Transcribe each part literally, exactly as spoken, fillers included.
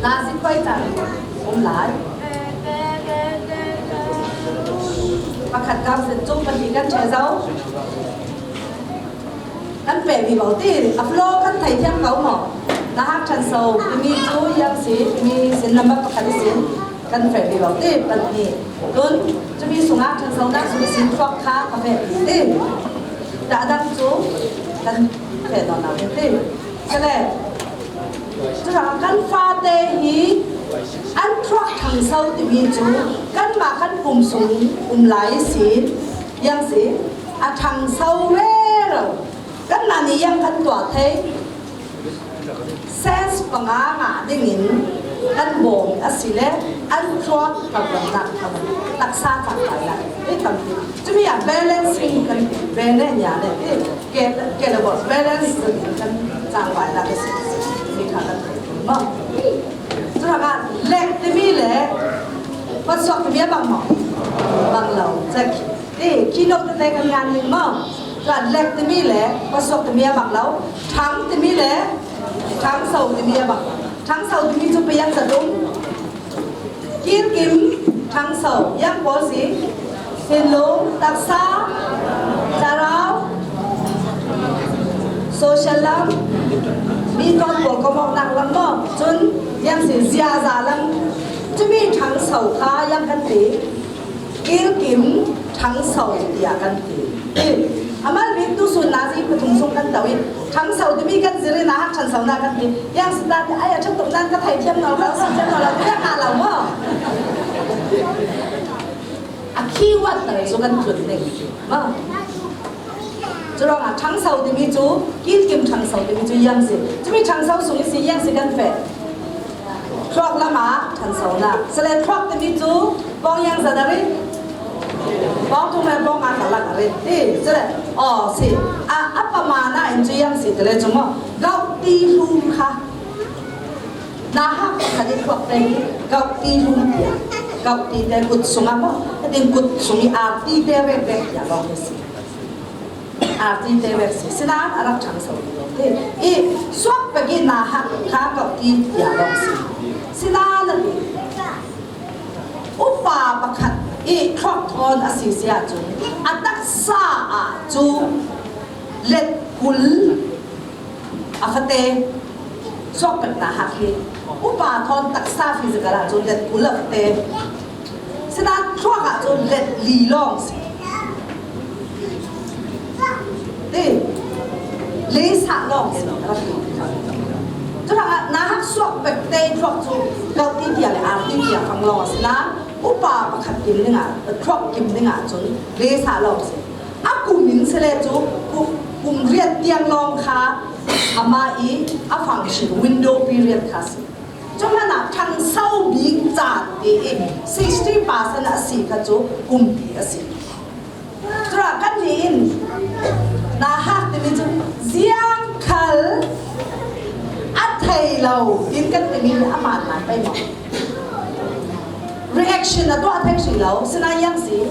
A si khuai cang om lai. Pakhat kau sin cung pahnih kan ṭhe zo. Kan peh vivo ti, a flow kan thei thiam ko maw? Na hak ṭhanso timi cu yang si, timi sin number pakhat i sin. Kan feh vivo ti, pahnih. Tun, timi sungah ṭhansonak sung i sin thuak kha ka feh ti. Dah dang cu kan feh nawn lo ti. Sile, cucaah kan fate hi an thuak ṭhanso timi cu kanmah kan pum sung um lai i sin, yang si, a ṭhanso rero. Kanmah nih yang kan tuah thei, sense panga ngah dingin kan bawm a si le an thuak ṭhansonak taksa cang lai lai. Ei tampi. Cumi ah balancing kan ti, bene nia le ti. Ke, ke le bawh balance kan cang lai lai ka si. Mi kha kan ti maw. Cucaah lek timi le phuatsuak timi a bang maw? Bang lo. Cek. Ti, khi nop tete kan ngan ning maw? Cucaah lek timi le phuatsuak timi a bang lo. Ṭhang timi le ṭhangso timi a bang. Ṭhangso timi cu pei an zat um. Kilkim ṭhangso, yang pawl si, thinlung, taksa, thlarau, social lam, mi ton pawl komhawknak lam maw? Cun yang si ziaza lam, cumi ṭhangso kha yang kan ti, kilkim ṭhangso tiah kan ti. A mal bik tu sun nazi pathum sung kan to i, ṭhangso timi kan zir i, na hak ṭhansonak kan ti. Yang si ta ti, ai, a ṭhat tuk nan ka thei thiam nawn lo, si thiam nawn lo, tiah ngah lo maw? A khi wat lo cu kan tlun ding maw? Curuangah ṭhangso timi cu, kilkim ṭhangso timi cu yang si. Cumi ṭhangso sung i si yang si kan feh. Thluak lam ah ṭhansonak. Sile thluak timi cu pawng yang zat a rit. Pawng thum le pawng nga karlak a rit. Ti, sile, aw, si. A, a pamana in cu yang si tile cu maw? Gauh ti hlum kha. Na hak pakhat i thluak te hi gauh ti hlum tiah. Gauh ti te kut sungah maw? Ka tin kut sung i arti te rek rek tiah lawng a si. Arti te vek si, sinain a rak ṭhangso ti lo te. I suak pek i na hak kha ko ti tiah lawng si. Sinain a ti, upa pakhat i thluak thawn a si si ahcun a taksa ah cu let kul a fate. Suak pek na hak hi upa thawn taksa physical ah cu let kul a fate. Sinain thluak ah cu let li lawng si. Ti, lei sah lawng si. Curuangah na hak suak pek te thluak cu gauh ti tiang le ar ti tiang fang lawng a si. Nain upa pakhat kim dingah, thluak kim dingah cun lei sah lawng si. A kum in si le cu kum, kum riat tiang lawng kha amah i a function window period kha si. Cu hmanh ah ṭhangso bik caan ti i sixty percent a si kha cu kum ti a si. Curuangah kannih in na hak timi cu ziang khal a thei lo in kan timi hi a man lai pei maw? Reaction a tuah thei hrih lo, sinain yang si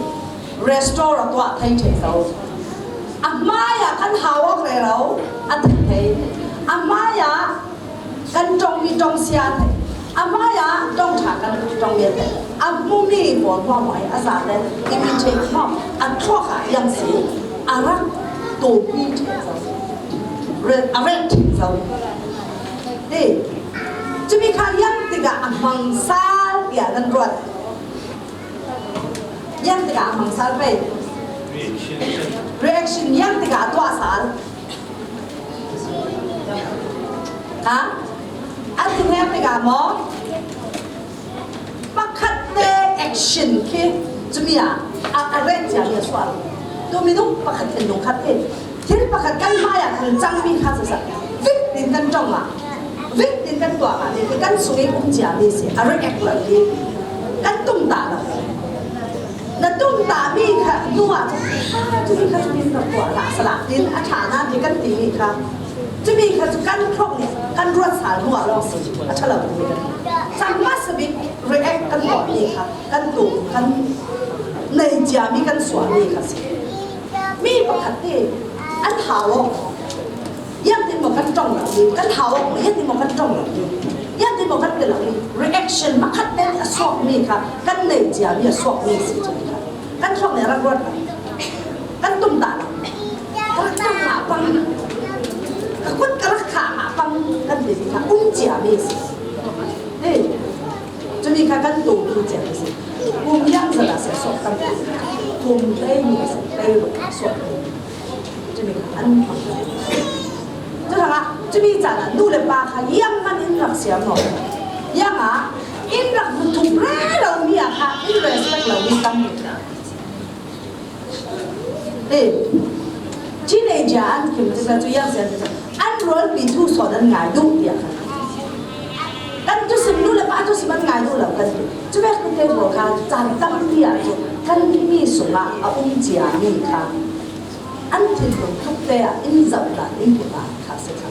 restore a tuah thei ṭheh lo. A hmai ah kan hau awk rero a thei thei. A hmai ah kan ṭongmi ṭongsia thei. A hmai ah ṭong ṭha kan ṭongmi a thei. A hmumi pawl hmuahhmuah hi a zate imitate hmawk a thluak ah yang si a rak tawpi ṭheh zo. Re-, a ret ṭheh zo. Ti, cumi kha yang tikah a hmang sal tiah nan ruat. Yang tikah a hmang sal pei. Reaction yang tikah a tuah sal. Ha? A ti hnek tikah maw? Pakhat te action khi cumi ah a, a ret ciami a sual. Tu minung pakhat thinlung khat hi. Thil pakhat kan hmai ah kan cangmi kha sasa. Vit in kan ṭong ah, vit in kan tuah ah, kan sung i um ciami si. A react lo hi. Kan tum ta lo. Na tumtahmi kha hnu ah cun, "Ah, cumi kha cumi ka tuah hlah sala," tiin a ṭha nain kan timi kha, cumi kha cu kan thluak nih kan ruat sal hnu ah lawng si a ṭha lo timi kan. Cang hmasa bik react kan tuahmi kha kan tum, kan nei ciami kan suahmi kha si. Mi pakhat hi an hau aw. Ziangtin maw kan ṭong? Kan hau awk, yan ti maw kan ṭong lo mi, yan ti maw kan pe lo mi, reaction pakhat pen a suak mi kha, kan nei cia mi a suak mi si cu kha. Kan hrawk nih a rak ruat lo. Kan tum ta lo. Ka rak ṭong mah pang. Ka kut ka rak khah mah pang kan ti kha um cia mi si. Hei, cumi kha kan tum cia mi si. Kum yang zat a si a suak tam. Kum tei mi si, tei ruk a suak. Cumi kha an hmang. Cuhrangah cumi caan ah nu le pa kha yang man in rak siam maw? Yang ah in rak hmu tuk rero mi ah kha in respect lo mi tam. Eh, teenager an kim tuk cu yang siam tuk. An rualpi thu sawn an ngai duh tiah kha. Kan thusim nu le pa thusim an ngai duh lo kan ti. Cuvek tete pawl kha caan tampi ah cu kan mi sungah a um cia mi kha. An thinlung tuk te ah in zoh dan in ti pa kha si kha.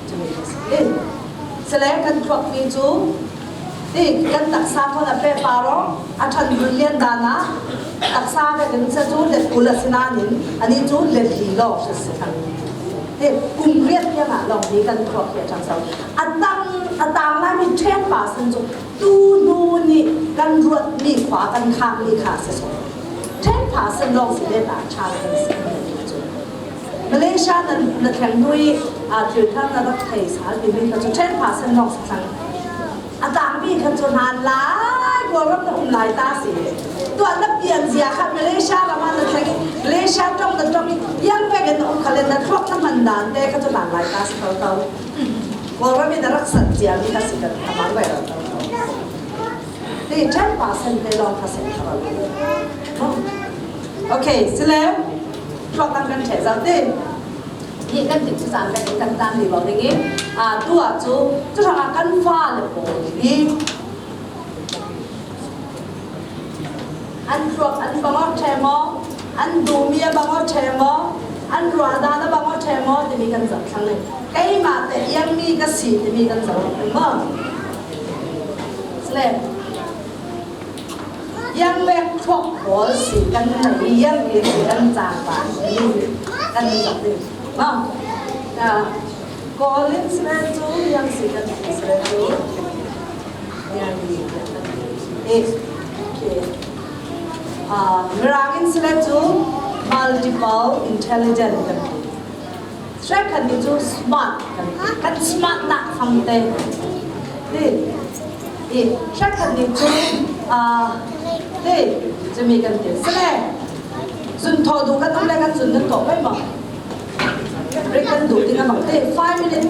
Cumi kha si. Eh, sile kan thluak mi cu, eh, kan taksa khawn a pehpar aw, a ṭhan run lian dan ah, taksa ve kan si cu let kul a si nain, ani cu let li lawng si kha. Eh, kum riat tiang ah lawng hi kan thluak hi a ṭhangso. A tang, a tang lai mi ten percent cu tu hnu nih kan ruat mi khua kan khang mi kha si so. Ten percent lawng si le ta ṭha kan si. Malaysia na, na thleng hnu i, aa, thil thar na rak thei sa ti mi kha cu ten percent lawng si thlang. A tang mi kha cu hlan lai Kawlram na um lai ta si. Tuah na pian zia kha Malaysia ram ah na thleng i, Malaysia ṭong na ṭong i, yang vekin na um kha le na thluak na hman dan te kha cu hlan lai ta si ko ko. Kawlram in a rak san cia mi kha si kan a mang vai lo. Ti ten percent te lawng kha si kha lo. Okay, sile. Thluak dang kan ṭheh zo ti. Hi kan tik cu caan kan kan caan li lo ding i, aa, tu ah cu, cu hrangah kan fale pawl hi an thluak an bang awk ṭheh maw, an duhmi a bang awk ṭheh maw, an ruahdan a bang awk ṭheh maw timi kan zoh thlang i, keimah te iangmi ka si timi kan zoh thlang maw? Sile. Yang vek thluak pawl si kan nei, yang vek si kan cang pa ni kan zoh ding. Maw? Ka Kawl in sile cu, yang si kan si sile cu. Yang ni. Eh, okay. Ah, Mirang in sile cu multiple intelligent kan ti. Hrekkhat nih cu smart kan ti. Kan smart nak fangte. Ti. Ti. Hrekkhat nih cu, aa, ti. Cumi kan ti. Sile. Zun thawh duh kan um le kan zun kan thawh pei maw? Break kan duh ding a bang ti. Five minutes.